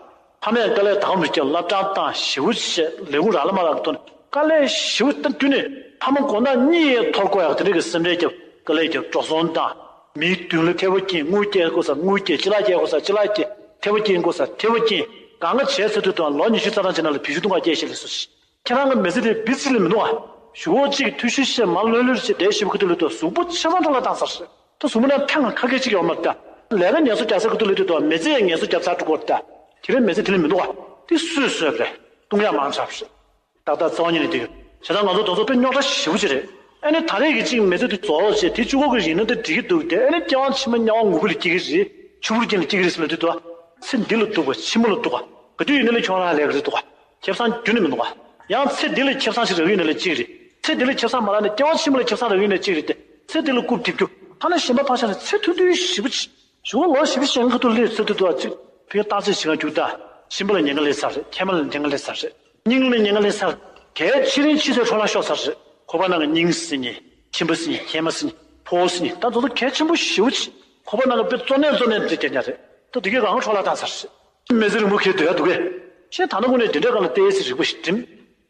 ཕ་མས་དཀའ་ལས་དང་པོ་རྒྱབ། བསླབ་བྱ་བཏང་། ཞེ་པོ་བྱས། ལས་ཁུངས་རག་ལ་མ་རག་གི་ཐོག་ནས་དཀའ་ལས་ཞེ་པོ་བཏང་དུས་ནས། ཕ་མ་མགོ་ནག་གཉིས་ཡས་འཐོར་དགོས་ཡག་དེ་འདྲ་གི་སེམས་ཁྲལ་རྒྱབ། དཀའ་ལས་རྒྱབ། འགྲོ་སོང་བཏང་། མིའི་མདུན་ལ་ཐལ་བ་འགྱིང་། དངུལ་སྐྱེལ་དགོས་ས་དངུལ་སྐྱེལ། ཅ་ལག་སྐྱེལ་དགོས་ས་ཅ་ལག་སྐྱེལ། ཐལ་བ་འགྱིང་དགོས་ས་ཐལ་བ་འགྱིང་། གང་ག་བྱས་ཚར་དུས་ད་ལོ་ཉི་ཤུ་རྩ་གྲངས་ཅིག་ནང་ལ་བེད་སྤྱོད་གཏོང་ག་སྐྱེལ་བཞག་ལས་སོ། ཁྱེད་རང་གི་མི་ཚེ་དེ་བི་ཛི་ལས་མི་འདུག་ཨ། གཞུག་གུ་གཅིག་འཐུས་ཤོར་བྱས་མར་ལྷོད་ལྷོད་བྱས་བསྡད་ཤེས་པ་ཁུ་ཐུག་ལས་དུ། གཟུགས་པོ་ཆེ་ས་འཕྲོ་བརླག་བཏང་ཚར་རེད། ད་གཟུགས་པོ་ནང་ཐང་ཁ་སྐད་ཅིག་ཡོད་མ་རེད་ད། ལས་ཀ་ངལ་གསོ་རྒྱག་ས་ཁུ་ཐུག་ལས་དུ་ད། མི་ཚེ་ཡང་ངལ་གསོ་རྒྱབ་ཚར་འགྲོ་གི་རེད་ད། ཁྱེད་རང་མི་ཚེ་དེ་ལས་མི་འདུག་ཨ། དེ་སུས་གསོས་པ་རེད། བཏུང་ཡག་མང་དྲགས་པ་རེད། ཏག་ཏག་རྩ་བ་ཉིད་ནས་འདི་ཡོད། བྱས་ཙང་ང་ཚོ་དེ་ཚོ་དཔེ་རྙོག་དྲ་ཞེ་པོ་ཅིག་རེད། ཨ་ནི་ད་རེས་ཀྱི་གཅིག་མི་ཚེ་འདི་རྫོགས་རོགས་བྱས། དེ་གཅིག་པོ་གི་ཡིན་ན་དེ་འགྲིག་གི་འདུག་དེ་ཨ་ནི་སྐྱེ་བ་ཕྱི་མ་དམྱལ་བ་ངུ་འབོད་ལ་སྐྱེ་གི་རེད། ཆུ་བུར་རྐྱེན་ལ་སྐྱེ་གི་རེད་ཟེར་ལབ་དུས་དུ། ཚེ་འདི་ལ་སྡུག་པ་ཕྱི་མ་ལ་སྡུག་པ། ག་དུས་ཡིན་ན་ལས་ཁྱོད་རང་ལས་ཀ་རེད་འདུག་ག་ཁེ་བཟང་རྒྱུན་ནས་མི་འདུག་ག་ཡང་ཚེ་འདི་ལ་ཁེ་བཟང་ཞིག་རག་གི་ཡོད་ན་ལས་གཅིག་རེད། ཚེ་འདི་ལ་ཁེ་བཟང་མ་རག་ན་སྐྱེ་བ་ཕྱི་མ་ལ་ཁེ་བཟང་རག་གི་ཡོད་ན་གཅིག་རེད་དེ། ཚེ་འདི་ལ་རྐུབ་རྡེབ་རྒྱུ། ཐ་ན་གཞན་པ་ཕར་བཞག་ན་ཚེ་མཐུན་སྒྲིལ་ཞེ་པོ་ཅིག་གཞུག་ལོ་བཞི་བཅུ་ཞེ་ལྔ་ཁ་ཐུག་སླེབས་ཚར་དུས་དུ་ཅིག་ཕ་གིར་བརྟག་དཔྱད་བྱེད་མཁན་རྒྱུགས་དང་། གཤིན་པ་ལ་ཉེན་ཁ་སླེབས་ཚར་རེད། མཁལ་མ་ལ་ཉེན་ཁ་སླེབས་ཚར་རེད། སྙིང་ལ་ཉེན་ཁ་སླེབས་ཚར། གལ་ཕྱི་རིང་ཕྱི་ཚེ་འཕྲོ་བརླག་ཤོར་ཚར་རེད། ཁོག་པ་ནང་གི་སྙིང་ཟེར་མཁན། མཆིན་པ་ཟེར་མཁན། མཁལ་མ་ཟེར་མཁན། ཕོ་བ་ཟེར་མཁན། ད་མདོར་ན་གལ་ཆེན་པོ་ཞེ་པོ་ཅིག་ཁོག་པ་ནང་གི་དཔེ་གཙོ་གནད་གཙོ་གནད་དེ་རྒྱག་ཉག་རེད། ད་དེ་གའི་གང་འཕྲོ་བརླག་བཏང་ཚར་རེད། མི་ཚེ་རིང་པོ་ཁེལ་སྡོད་ཡག་འདུག་གས། ཤེས། ད་ནང་ཁོ་ནས་དེ་འདྲའི་སྒང་ལ་ཏོག་ཙམ་རིག་པ་ཞིག་སྒྲིམ།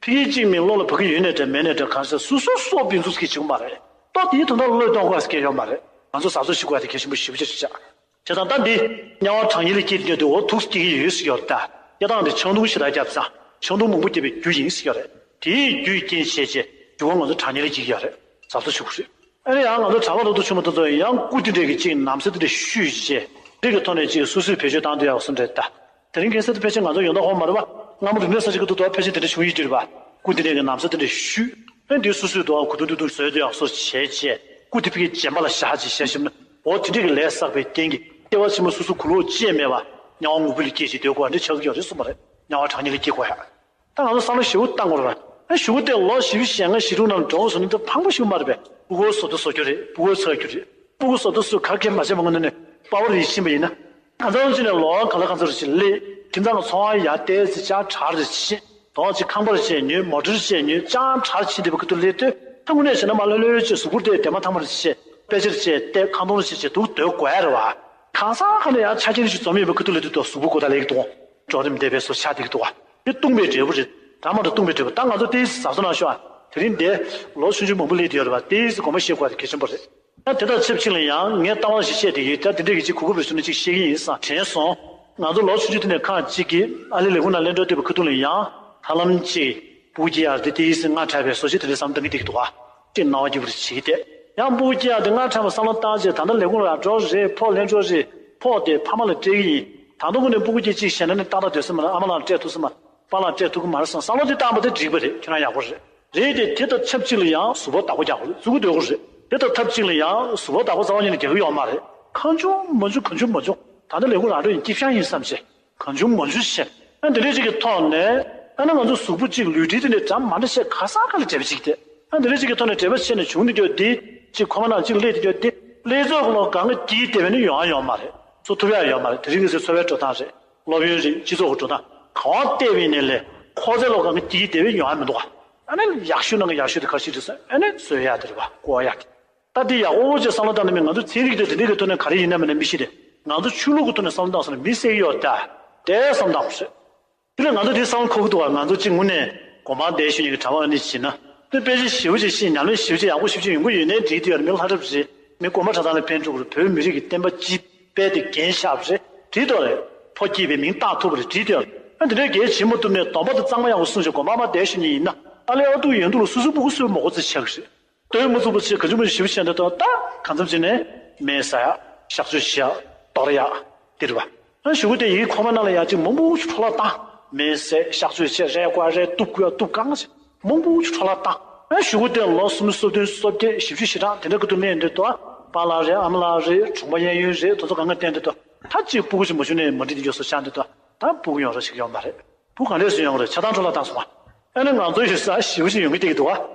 ཕ་གིའི་གཅིག་མིན་བློ་ལ་ཕ་གི་ཡོད་ནའི་འདྲ་མེད་ནའི་འདྲ། གང་ཟེར་སོ་སོ་སོ་སྦིན་ཚུགས་ཀྱི་བྱུང་མ་རེད། ཏོ་དེའི་དོན་དག་བློས་གཏོང་དགོས་ཟེར་མཁན་ཡོད་མ་རེད། ང་ཚོ་གཟབ་གཟབ་བྱེད་དགོས་ཡག་དེ་གལ་ཆེན་པོ་ཞེ་པོ་ཅིག་རེད་ཤག་བྱས་ཙང་ད་འདི་དམྱལ་བ་གྲང་དམྱལ་ལ་སྐྱེས་ཡོད་དུས། འོ་ཐུག་སྐྱེ་གི་ཡོད་ཟེར་ཡོད་རེད་ད། སྐྱེ་སྟངས་དེ་ཆང་འཐུང་ཞེ་དྲག་བརྒྱབ་ཙང་། ཆང་འཐུང་མང་པོ་བརྒྱབ་པའི་རྒྱུ་ཡིན་ཟེར་ཡོད་རེད། དེའི་རྒྱུ་ཡི་རྐྱེན་བྱས་བྱས་འགྱུར་བ་ང་ཚོ་གྲང་དམྱལ་ལ་སྐྱེ་གི་ཡོད་རེད། གཟབ་གཟབ་བྱེད་དགོས་རེད། ཨ་ནི་ཡང་ང་ཚོ་གྲྭ་པ་རོ་ཏོ་ཆུང་མ་དེ་ཚོ་ཡང་སྐུ་དེ་འདྲས་ཀྱི་གཅིག་ན་བཟའ་དེ་འདྲས་བཤུས་བྱས། རིགས་ཀྱི་ཐོག་ནས་གཅིག་སོ་སོས་བེད་སྤྱོད་བཏང་སྡོད་ཡག་སོ་འདྲས་ད། དེ་རིང་ཁ་སང་དེ་ཕལ་ཆེར་ང་ཚོ་ཡོད་མདོག་ཁ་པོ་མ་རེད་པ། སྔ་མོ་རིག་གནས་གསར་བརྗེ་གི་དུས་ཐོག་ཕལ་ཆེར་དེ་འདྲ་བྱུང་ཡོད་ཀྱི་རེད་པ། སྐུ་དེ་འདྲས་ཀྱི་ན་བཟའ་དེ་འདྲས་བཤུས། ཨ་ནི་དེ་སོ་སོས་དུ་གུ་དུ་དུ་དུ་བཟོས་སྡོད་ཡག་སོ་བྱས་བྱས། སྐུ་དེ་ཕ་གིའི་རྗེན་པ་ལ་བཞག་བྱས་བཞག་ཞིམ་ན། འོ་དེ་འདྲས་ཀྱི་ལས་བསགས་པའི་རྐྱེན་གྱིས་སྐྱེ་བ་ཕྱི་མ་སོ་སོ་གུ་ལོག་ཅི་ཡང་མེད་པ། དམྱལ་བ་ངུ་འབོད་ལ་སྐྱེས་བྱས་སྡོད་དགོས་པ་འདི་ཆགས་ཀྱི་ཡོད་རེད་གསུངས་པ་རེད། དམྱལ་བ་གྲང་དམྱལ་ལ་སྐྱེ་དགོས་ཡག་ད་ང་ཚོ་བསམ་བློ་ཞེ་པོ་བཏང་དགོས་རེད་པ། ཨ་གཞུག་གུ་དེ་ལོ་བཞི་བཅུ་ཞེ་ལྔ་ཞེ་དྲུག་ནང་འགྲོ་དགོས་བཟོ་ན་འདི་ཕངས་པོ་ཞིག་མ་རེད་པས། སྤུ་གུ་བཟོ་ལྟ་བཟོ་རྒྱུ་རེད། སྤུ་གུ་འཚོ་རྒྱུ་རེད། སྤུ་གུ་བཟོ་ལྟ་བཟོ་ག་གེ་མ་བྱས་པ་ངོ་ནས་ནས་པ་བར་ཡིད་ཕྱིན་པ་ཡིན་ན། ང་ཚོ་ཅི་ནས་ལོ་ག་ལ་ག་ཚོད་རེ་ཞིག་སླེབས། ཁྱིམ་ཚང་གི་ཚོང་བ་ཡར་བལྟས་ཚེ་ཅང་དྲག་རེ་ཕྱིན། དོང་ཅིག་ཁང་པར་བྱས་ཉོས། མོ་ཊར་བྱས་ཉོས། ཅང་དྲག་ཕྱིན་དེ་བ་ཁུ་ཐུག་སླེབས་དུས། ད་དངོས་གནས་བྱས་ན་མ་ལྷོད་ལྷོད་བྱས་གཟུགས་པོ་དེ་དེ་མ་ཐང་མར་བྱས། དཔེ་ཆ་བྱས་བལྟས། ཁང་སྟོང་བྱས་བྱས་འདུག་སྡོད་དགོས་ཡ་རེད་པ། གང་ཟག་ཁ་ནས་ཡང་ཆ་རྐྱེན་ཞིག་འཛོམས་ཡོད་པ་ཁུ་ཐུག་སླེབས་དུས་དོ་གཟུགས་པོ་གོ་ད་ལེགས་འདུག་འགྲོ་རིམ་བདེ་བའི་བཟོ་ཆགས་བསྡད་ཀྱི་འདུག་ག་དེ་བཏུང་བའི་འབྲས་བུ་རེད། འདྲ་མ་འདྲ་བཏུང་བའི་འབྲས་བུ། ད་ང་ཚོ་ཏོག་ཙམ་གཟབ་གཟབ་གནང་ཤོག་ཨ། དེ་རིང་འདིར་ལོ་ཆུང་ཆུང་མང་པོ་སླེབས་བསྡད་ཡོད་རེད་པ། ཏོག་ཙམ་དགོངས་པ་བཞེས་དགོས་པ་དེ་གལ་ཆེན་པོ་རེད། ད་དེ་དང་ཆབས་ཅིག་ལ་ཡང་ངས་ལྟ་བ་ཞིག་བཤད་བསྡད་ཀྱི་ཡོད། ད་དེ་འདྲས་ཀྱི་ཅིག་གོ་སྐབས་རེ་བྱུང་ན་ཅིག་བཤད་ཀྱི་ཡིན་བསམ་དྲན་སོང་། ང་ཚོ་ལོ་ཆུང་ཆུང་དེ་ནས་ཁག་ཅིག་གིས་ཨ་ལེ་ལས་ཁུངས་ནང་ལེན་འགྲོ་བསྡད་པའི་ཁ་ཐུག་ལ་ཡང་ཧ་ལམ་ཅིག་སྤུ་གུ་སྐྱེ་ཡག་དེ་ཏོག་ཙམ་སྔ་དྲགས་པའི་བཟོ་ཅིག་དེ་འདྲས་བསམ་བཏང་གི་བསྡད་ཀྱི་འདུག་ག་ཅིག་སྣང་བ་སྐྱིད་པོ་རེ་བྱེད་ཀྱི་བསྡད། ཡང་སྤུ་གུ་སྐྱེ་ཡག་དེ་སྔ་དྲགས་པ་བསམ་བློ་བཏང་བྱས། ད་ལྟ་ལས་ཁུངས་ལ་འགྲོ་རེད། ཕོགས་ལེན་འགྲོ་རེད། ཕོགས་དེ་ཕ་མ་ལ་སྤྲད་ཀྱི་ཡིན། ད་དུང་ཁོ་ནས་སྤུ་གུ་སྐྱེ་གཅིག་བྱས་ན་ནི་ཏག་ཏག་སྡོད་ས་མ་རེད། ཨ་མ་ལགས་སྤྲད་ཐུབ་ས་མ་རེད། པཱ་ལགས་སྤྲད་ཐུབ་ཀྱི་མ་རེད་བསམ་བསམ་བློ་དེ་བཏང་པ་དེ་འགྲིག་པ་རེད། ཁྱོད་རང་ཡག་པོ་རེད། རེད་དེ། དེ་དང་ཆབས་ཅིག་ལ་ཡང་གཟུགས་པོ་བདག་པོ་རྒྱག་དགོས་རེད། བཙུགས་སྡོད་དགོས་རེད། དེ་དང་ཐབས་གཅིག་ལ་ཡང་གཟུགས་པོ་བདག་པོ་རྩ་བ་ཉིད་ནས་རྒྱག་གི་ཡོད་མ་རེད། གང་བྱུང་མང་བྱུང་གང་བྱུང་མང་བྱུང་། ད་ལྟ་ལས་ཁུངས་རང་འགྲོ་ཡིན། སྐྱིད་ཤང་ཡིན་བསམ་བྱས། གང་བྱུང་མང་བྱུང་བྱས། ཨ་འདི་འདྲའི་ཅིག་གི་ཐོག་ནས། ཨ་ནི་ང་ཚོ་གཟུགས་པོ་གཅིག་ལུས་འབྲེལ་དེ་འདྲའི་འདྲ་མ་འདྲ་བྱས། ག་ས་ག་ལ་འབྲེལ་བ་བྱེད་ཀྱི་དེ། ཨ་འདི་འདྲའི་ཅིག་གི་ཐོག་ནས་འབྲེལ་བ་བྱས་ནས་བྱུང་བསྡད་རྒྱུ་དེ། གཅིག་ཁོ་མ་ནང་གཅིག་སླེབས་བསྡད་རྒྱུ་དེ། སླེབས་ཚོད་ཁོ་ལ་གང་ག་སྐྱིད་བསྡད་པ་ནི་ཡོང་ཡ་ཡོད་མ་རེད། ཚུར་ཐུབ་ཡ་ཡོད་མ་རེད། དེ་རིང་ཁ་སང་འཚོ་བའི་འགྲོ་སྟངས་རེད། སློབ་ཡོན་རེད། སྤྱི་ཚོགས་ཀྱི་འགྲོ་སྟངས་གང་བལྟས་པ་ཡིན་ནའི་ལས། ཁོ་ཚོའི་ལོག་གང་ག་སྐྱིད་བསྡད་པ་ཡོང་ཡ་མི་འདུག་ག་ཨ་ནི་ཡག་ཤོས་ནང་གི་ཡག་ཤོས་དེ་ག་རེ་ཞིག་རེད་ཟེར། ཨ་ནི་བཟོ་ཡ་དེ་རེད་པ། བཀོལ་ཡ་དེ། ད་དེ་ཡག་པོ་ཅིག་བསམ་བློ་བཏང་ནས་མི། ང་ཚོ་ཚན་རིག་དེ་དེ་འདྲའི་གི་ཐོག་ནས་ག་རེ་ཡིན་ན་མིན་ན་མི་ཤེས་ཏེ། ང་ཚོ་ཆོས་ལུགས་ཀྱི་ཐོག་ནས་བསམ་བློ་བཏང་སོང་ན་མི་བསད་ཀྱི་ཡོད་ད། དེ་བསམ་བཏང་དགོས་རེད། དེ་ལས་ང་ཚོ་དེ་བསམ་བློ་འཁོར་གྱི་འདུག་ག་ང་ཚོ་གཅིག་དངོས་གནས་དགོན་པ་བསྡད་ཤུལ་ནས་ཀྱི་གྲྭ་པ་ཨ་ནི་བྱས་ན། དེ་དཔེ་ཆ་ཞེ་པོ་ཅིག་ཤེས། ཉམས་ལེན་ཞེ་པོ་ཅིག་ཡག་པོ་ཞེ་པོ་ཅིག་ཡོང་གི་ཡོད་ནའི་འགྲིག་དེ་ཡོད་རེད། མི་ལྷ་གྲབས་རེད། མི་དགོན་པ་གྲྭ་ཚང་ལ་ཕན་ཐོགས་རེད། བོད་མི་རིགས་ཀྱི་བསྟན་པ་སྤྱི་དཔལ་དེ་འགན་ཆགས་པ་རེད། འགྲིག་དོ་རེད། ཕོ་སྐྱེས་པའི་མིང་བཏགས་ཐུབ་པ་རེད། འགྲིག་དེ་ཡོད་རེད། ཨ་འདི་འདྲའི་འགན་བྱེད་མ་ཐུབ་ནས་གདོང་པ་དང་གཙང་མ་ཡག་པོ་སྲུང་ཞིག་དགོན་པ་མ་བསྡད་ཤི་ཉིན་ཡིན་ན། ཨ་ལས་ཨ་ཐུག་ཡོན་ཐུག་ལ་སོ་སོའི་སྤུ་གུ་སོས་མ་གོ་ཚེ་ཆགས་ཀྱི་རེད། སྟོན་མ་ཚུགས་པ་ཚེ་ག་ཅུང་མ་ཞིབ་བཤད་འདི་དང་ད་གང་འཚམ་བྱས་ནས་མེད་ཟ་ཡག་གཤག་བཅོས་བྱེད་ཡག་གཏོར་ཡག་འདི་རེད་པ། ཨ་གཞུག་གུ་དེ་ཡི་གེ་ཁོག་པ་ནང་ལ་ཡ་གཅིག་མང་པོ་ཞིག་འཕྲོ་བརླག་བཏང་། མེད་ཟས་གཤག་བཅོས་བྱས། རས་བཀོག་རས་གཏུབ་དགོས་ཡ་གཏུབ། གང་ཞིག་མང་པོ་ཞིག་འཕྲོ་བརླག་བཏང་། ཨ་གཞུག་གུ་དེ་ལོ་སུམ་ཅུ་སོ་བདུན་སོ་བརྒྱད་བཞི་བཅུ་ཞེ་གྲངས་དེ་འདྲ་གི་དུ་གནས་འདི་དོ། པཱ་ལགས་རེད། ཨ་མ་ལགས་རེད། གྲོང་པ་གཡས་གཡོན་རེད། དེ་ཚོ་གང་ག་བསྟན་འདི་དོ། ད་གཅིག་སྤུ་གུ་ཞིག་མ་བྱུང་ནས་མ་འགྲིག་འདི་འགྱོ་སོ་ཆགས་འདི་དོ། ད་སྤུ་གུ་ཡོང་རོགས་ཞིག་ཡོང་མ་རེད། བུ་ག་འདྲས་སུ་ཡོང་རེད། ཆགས་སྡང་འཕྲོ་བརླག་བཏང་སོང་བ། ཨ་ནི་ང་ཚོ་ཡི་ས་ཞེ་པོ་ཞིག་ཡོང་གི་བསྡད་ཀྱི་འདུག་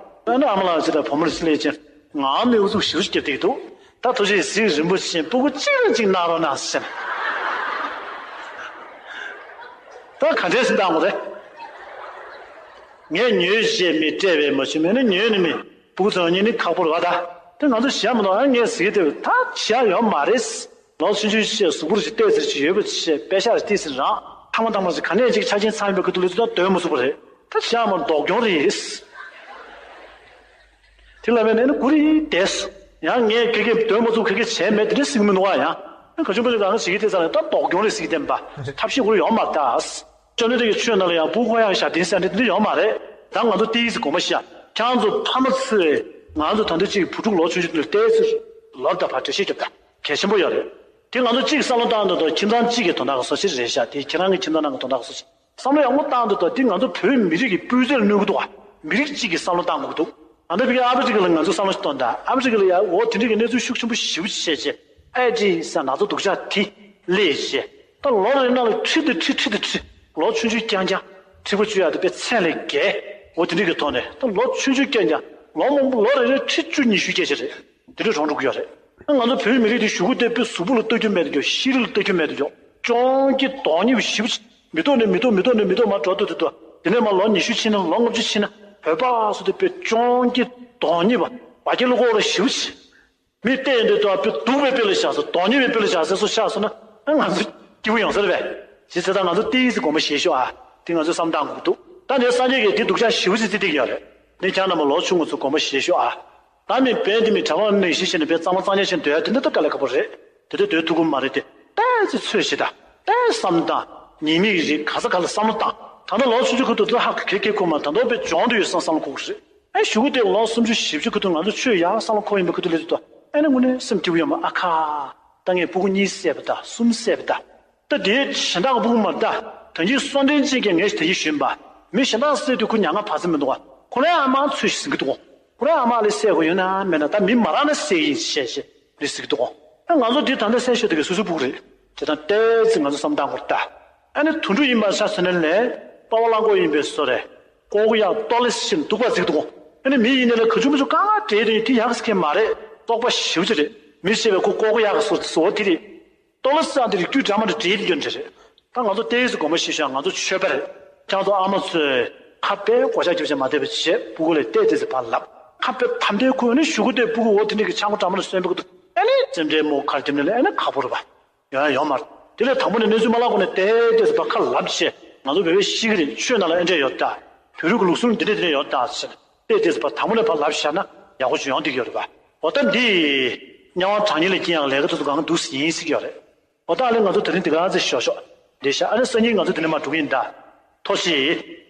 བ། ཨ་ནི་ཨ་མ་ལགས་ཅིག་དང་བུ་མོ་ལ་ཅིག་སླེབས་ཅིང་ངའང་མིག་ཨུ་ཚུགས་ཞེ་པོ་ཞིག་བརྒྱབ་བསྡད་ཀྱི་འདུག་ད་ཐུགས་རྗེ་གཟིགས་རིན་པོ་ཆེ་སྤུ་གུ་གཅིག་ལ་གཅིག་གནང་རོགས་གནང་ཟེར། ད་ག་འདྲས་སུ་བཏང་བ་རེད། ངས་ཉོས་བྱས་མི་སྤྲད་པས་མ་ཞུ་མེད་ན་ཉོས་ནི་མི་སྤུ་གུ་ཚོ་གཉིས་ནི་ཁག་པོ་རེད་བ། ད་དེ་ང་ཚོ་བྱས་མ་གཏོགས། ཨ་ངས་ཟེར་གྱི་འདུག་ད་བྱས་ཡོད་མ་རེད། ལོ་ཆུང་ཆུང་བྱས་གཟུགས་པོ་ཅིག་ཏོག་ཙམ་ཅིག་ཡོད་པ་བྱས། པད་ཤག་ཏོག་ཙམ་རང་ཐ་མ་ཐ་མ་ཅིག་ག་ནས་ཅིག་ཆ་རྐྱེན་ཚང་ཡོད་པའི་ཁུལ་དུ་སླེབས་ཚུལ་ད་འདོན་མ་ཚུགས་པ་རེད། ད་བྱས་མ་ལྡོག་གྱོང་རེད། དེ་ལ་བས་ནས་ནི་གུ་རེ་བསྡད་སོང་། ཡང་ངས་ཁ་སྐད་འདོན་མ་ཚུགས། ཁ་སྐད་བྱས་མེད་དེ་འདྲ་ཟེར་གྱི་མི་འདུག་བ། ཡང་ཁ་ཆུང་པོ་ཅིག་གང་ཟེར་གྱི་དེ་ཚ་ནས་ད་ལྡོག་གྱོང་རེད་ཟེར་གྱི་བསྟན་པ་ཐབས་ཤེས་གུ་རེ་ཡོད་མ་རེད་ད། ཅོ་ནེ་རེ་གི་ཆོས་ནང་ལ་ཡང་སྤུ་གུ་ཁོག་ཡག་བཞག་དེ་ཟེར་འདྲ་དེ་འདྲ་ཡོད་མ་རེད། ད་ང་ཚོ་ཏོག་ཙམ་དགོངས་པ་བཞེས་ཡ། ཁྱེད་རང་ཚོ་ཕ་མ་ཚོས་ང་ཚོ་ད་འདི་གཅིག་བུ་ཕྲུག་ལོ་ཆུང་ཆུང་དེ་ལ་ཏོག་ཙམ་ལོ་ད་བར་འགྲེལ་བཤད་རྒྱབ་ད་གལ་ཆེན་པོ་ཡོད་རེད། དེ་ང་ཚོ་གཅིག་བསམ་བློ་བཏང་འདུག་དོ། ཁྱིམ་ཚང་གཅིག་གི་དོན་དག་གི་བཟོ་ཆེད་རེད་ཤག་དེ་ཁྱེད་རང་གི་ཁྱིམ་ཚང་ནང་གི་དོན་དག་གི་བཟོ་ཆེད། བསམ་བློ་ཡག་མོ་བཏང་འདུག་དོ། འདི་ང་ཚོ་བོད་མི་རིགས་ཀྱི་སྤུས་ཚད་ལ་གནོད་གི་འདུག་བ། མི་རིགས་གཅིག་གི་བསམ་བློ་བཏང་དགོས་ཀྱི་འདུག་ཨ་ནི་ཕ་གིའི་ཨ་ཕ་གཅིག་གི་ལ་ང་ཚོ་བསམ་བློ་ཞིག་གཏོང་དང་། ཨ་ཕ་གཅིག་གི་ལ་ཡ་འོ་དེ་འདྲ་གི་གནས་ཚུལ་ཤུགས་ཆེན་པོ་ཞེ་པོ་བྱས་བྱས། ཨེ་ཅི་ཟེར་ན་ཚོ་སྡུག་ཅག་དེ་སླེབས་བྱས། ད་ལོ་རེ་ནང་ལ་ཁྲི་དང་ཁྲི། ཁྲི་དང་ཁྲི། ལོ་ཆུང་ཆུང་རྐྱང་རྐྱང་། ཁྲི་པ་བཅུ་ཡ་དེ་དཔེ་ཚད་ལས་བརྒལ། འོ་དེ་འདྲ་གི་ཐོག་ནས་ད་ལོ་ཆུང་ཆུང་རྐྱང་རྐྱང་། ལོ་མང་པོ། ལོ་རེ་རེ་ཁྲི་བཅུ་ཉི་ཤུ་སྐྱེ་ཆ་རེད། དེ་འདྲ་གྲོངས་འགྲོ་གི་ཡོད་རེད། ང་ཚོ་བོད་མི་རིགས་དེ་གཞུག་གུ་དེ་དཔེ་གཟུགས་པོ་ལ་ལྟ་རྒྱུ་མེད་དུ་འགྱོ། ཤེས་རིག་ལ་ལྟ་རྒྱུ་མེད་དུ་འགྱོ། ཅུང་གི་དོན་གཉེར་བ་ཞེ་པོ་ཅིག་མི་ཐོག་ནས་མི་ཐོག་མི་ཐོག་ནས་མི་ཐོག་མར་འགྲོ་འདུག་འདུག་འདུག་དེ་ནས་མར་ལོ་ཉི་ཤུ་ཕྱིན་ན། ལོ་ལྔ་བཅུ་ཕྱིན་ན། བོད་པ་སུ་དེ་དཔེ་ཅུང་གི་དོན་གཉེར་བ། བ་སྐྱེ་ལོ་ཀོ་ར་ཞེ་པོ་ཅིག་མི་བལྟས་འདི་དུ་དཔེ་སྡུག་པའི་དཔེ་ལ་བཞག་སོང་། དོན་གཉེར་བའི་དཔེ་ལ་བཞག་སོང་། སུ་ཆགས་སོང་ན་ཨ་ང་ཚོ་སྐྱིད་པོ་ཡོང་ས་རེད་པས། ཇི་ཟེར་ད་ང་ཚོ་ཏོག་ཙམ་དགོངས་པ་བཞེས་ཤོག་ཨ། དེ་ང་ཚོ་བསམ་སྟངས་དགོས་འདུག་ད་ནས་སངས་རྒྱས་ཀྱིས་དེ་སྡུག་ཅག་ཞེ་པོ་ཅིག་བརྩི་བསྡད་ཀྱི་ཡོད་རེད། ནས་ཁྱེད་རྣམ་པ་ལོ་ཆུང་ངུ་ཚོ་དགོངས་པ་བཞེས་ཤོག་ཨ། ད་མི་བན་དེ་མི་གྲྭ་པ་མི་ཤི་ཤི་ནས་བན་གཙང་མ་གཙང་རྐྱང་བྱས་ནས་སྡོད་ཡ་དེ་འདྲ་ད་དཀའ་ལས་ཁག་པོ་རེད། དེ་འདྲ་སྡོད་ཐུབ་ཀྱི་མ་རེད་དེ། ཏོག་ཙམ་ཚོད་བཞེས་དང་། ཏོག་ཙམ་བསམ་བློ་བཏང་། ཉེས་དམིགས་རིགས་ག་ས་ག་ལ་བསམ་བློ་བཏང་། ད་ལྟ་ལོ་ཆུང་ཆུང་ཁུལ་དུ་ད་ཧ་གོ་གི་གོ་མ། ད་ལྟ་དཔེ་སྦྱོང་དུ་ཡོད་བསམ་བསམ་བློ་འཁོར་གྱི་རེད། ཨེ་གཞུག་གུ་དེ་ལོ་སུམ་ཅུ་བཞི་བཅུ་ཁུལ་དུ་ང་ཚོ་ཆོས་ཡག་བསམ་བློ་འཁོར་ཡིན་པའི་ཁུལ་དུ་སླེབས་དུས་ད་ཨེ་ནི་དངོས་གནས་སེམས་སྐྱིད་པོ་ཡོད་མ། ཨ་ཁ། ད་ངས་སྤུ་གུ་གཉིས་བསད་པ་ད། གསུམ་བསད་པ་ད། ད་དེའི་གཞན་དག་སྤུ་གུ་མ་རེད་ད། ད་གིན་སོ་འདྲེན་ཅན་གྱིས་ངས་ད་གིན་ཞུས་པ། མི་གཞན་དག་བསད་དུས་ཁོ་མྱ་ངན་བར་ཆད་མི་འདུག་ག་ཁོ་རང་ཨ་མ་ཚོད་ཞིག་ཟིན་གྱི་འདུག་ག་ཁོ་རང་ཨ་མ་ལ་བསད་དགོས་ཡོད་ན་མེད་ན་ད་མི་མ་རང་ལ་བསད་ཡིན་ཞེས་ཞེས་རེ་ཟིག་འདུག་ག་ཨ་ང་ཚོ་འདི་ད་ལྟ་བསད་ཤོད་དེ་གི་སོ་སོའི་སྤུ་གུ་རེད། དེ་དང་ཏོག་ཙམ་ང་ཚོ་བསམ་བློ་བཏང་དགོས་རེད་ད། ཨ་ནི་དུད་འགྲོ་ཡིན་པ་ཆ་མཚོན་ན་ལས་པ་ཕ་གླང་གོག་ཡིན་པའི་བཟོ་རེད། ལྐོག་གཡག་ལྟོ་ལེ་ཤིན་སྡུག་པ་ཟིག་འདུག་ཨ་ནི་མི་ཡིན་ནའི་ལ་ག་ཆུང་མི་ཆུང་དཀའ་ངལ་འཕྲད་དེ་དེ་ཡག་ཟིག་གི་མ་རེད། ལྟོགས་པ་ཞེ་པོ་ཅིག་རེད། མི་ཤི་བའི་ཁོ་ལྐོག་གཡག་གི་བཟོ་བཟོ་བ་དེ་རེད། ལྟོ་ལེ་ཤིན་དེ་རིགས་རྒྱུད་འདྲ་མ་འདྲ་འདྲེས་དེ་འདྲ་རེད། ད་ང་ཚོ་ཏོག་ཙམ་དགོངས་པ་བཞེས་ཤོག་ང་ཚོ་ཆོས་པ་རེད། ཁྱེད་ཚོ་ཨ་མ་ཚོས་ཁ་དཔེ་གོ་ཆ་རྒྱབ་བྱས་མ་བསྡད་པ་བྱས། སྤུ་གུ་ལ་ཏོག་ཙམ་ཕར་ལབ། ཁ་དཔེ་ཐམས་ཅད་ཁོས་ནི་གཞུག་གུ་དེ་སྤུ་གུ་འོ་དེ་འདྲ་གི་ཆང་པ་འདྲ་མ་འདྲ་གསོན་པོ་གི་འདུག་ཨ་ནི་ཙེམ་འདྲའི་མོ་ཁར་རྒྱབ་ནས་ལ་ཨ་ནི་ཁག་པོ་རེད་པ། ཡོང་ཡ་ཡོད་མ་རེད། དེ་ལས་དང་པོ་ནས་གནས་ཚུལ་མ་ལབ་གོང་ནས་ཏོག་ཙམ་ཕར་ཁ་ལབ་བྱས། ང་ཚོ་བོད་པའི་ཤེས་ཀྱི་རེད། ཆོས་ནང་ལ་ཨེ་འདྲས་ཡོད་ད། བོད་རིགས་ཀྱི་ལུགས་སྲོལ་འདི་འདྲས་འདི་འདྲས་ཡོད་ད་ཟེར། ཏོག་ཙམ་ཕར་དང་པོ་ནས་ཕར་ལབ་བཞག་ན་ཡག་པོ་ཅིག་ཡོང་བསྡད་ཀྱི་ཡོད་རེད་པ། འོ་ད་འདི་དམྱལ་བ་གྲང་དམྱལ་ལ་སྐྱེ་ཡག་ལས་ཀ་དེ་ཚོ་གང་འདུག་ཡིན་ཟེར་གྱི་ཡོད་རེད། འོ་ད་ཨ་ལས་ང་ཚོ་དེ་རིང་འདི་ག་ཚོད་ཞོག་ཞོག་འདི་ཤ་ཨ་ནི་སང་ཉིན་ང་ཚོ་འདི་ནས་མར་འགྲོ་གི་ཡིན་ད། ཐུགས་རྗེ་ཆེ།